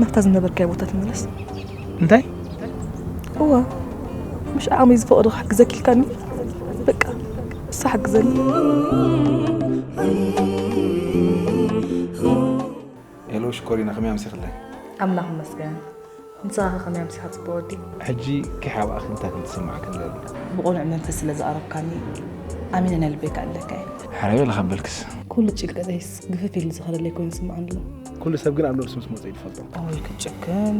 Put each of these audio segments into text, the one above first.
ናብታ ዝነበርካዮ ቦታ ትመለስ። እንታይ? እዋ፣ ምሽ ዓቕመይ ዝፈቕዶ ክሕግዘኪ ኢልካኒ። በቃ፣ እሳ ሓግዘኒ። ሄሎ ሽኮሪና፣ ከመይ ኣምሲኽለይ? ኣምላኽ ይመስገን። ንስኻ ከ ከመይ ኣምሲኻ፣ ጽቡቕ ወዲ? ሕጂ ኪሕ ኣብኣኺ እንታይ ከም ዝስምዓክን ዘርኢ። ብቕኑዕ መንፈስ ስለ ዝቐረብካኒ ኣሚነ ናይ ልበይ ክኣልለካ እየ። ሕራይ በሊ ካብ በልክስ። ኩሉ ጭንቀተይስ ግፍፍ ኢሉ ዝኸደለይ ኮይኑ ይስምዓኒ ኣሎ። ኩሉ ሰብ ግን ኣብ ነብሱ ምስ መጽኡ እዩ ዝፈልጦ። ኦይ ክትጭክን።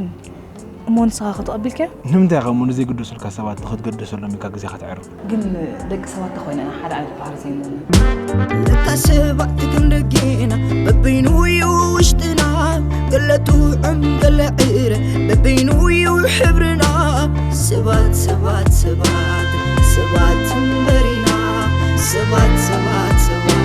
እሞ ንስኻ ከተቐቢልከ? ንምንታይ ኢኻ እሞ ንዘይግደሱልካ ሰባት ንኽትገደሰሎም ኢልካ ግዜኻ ተዕርፍ? ግን ደቂ ሰባት ተኾይነና ሓደ ዓይነት ባህሪ ዘይብልና። ለካ ሰባት ክንደጌና በበይኑ እዩ ውሽጥና፣ ገለ ጥዑም ገለ ዕረ በበይኑ እዩ ሕብርና። ሰባት ሰባት ሰባት ሰባት እምበሪና፣ ሰባት ሰባት ሰባት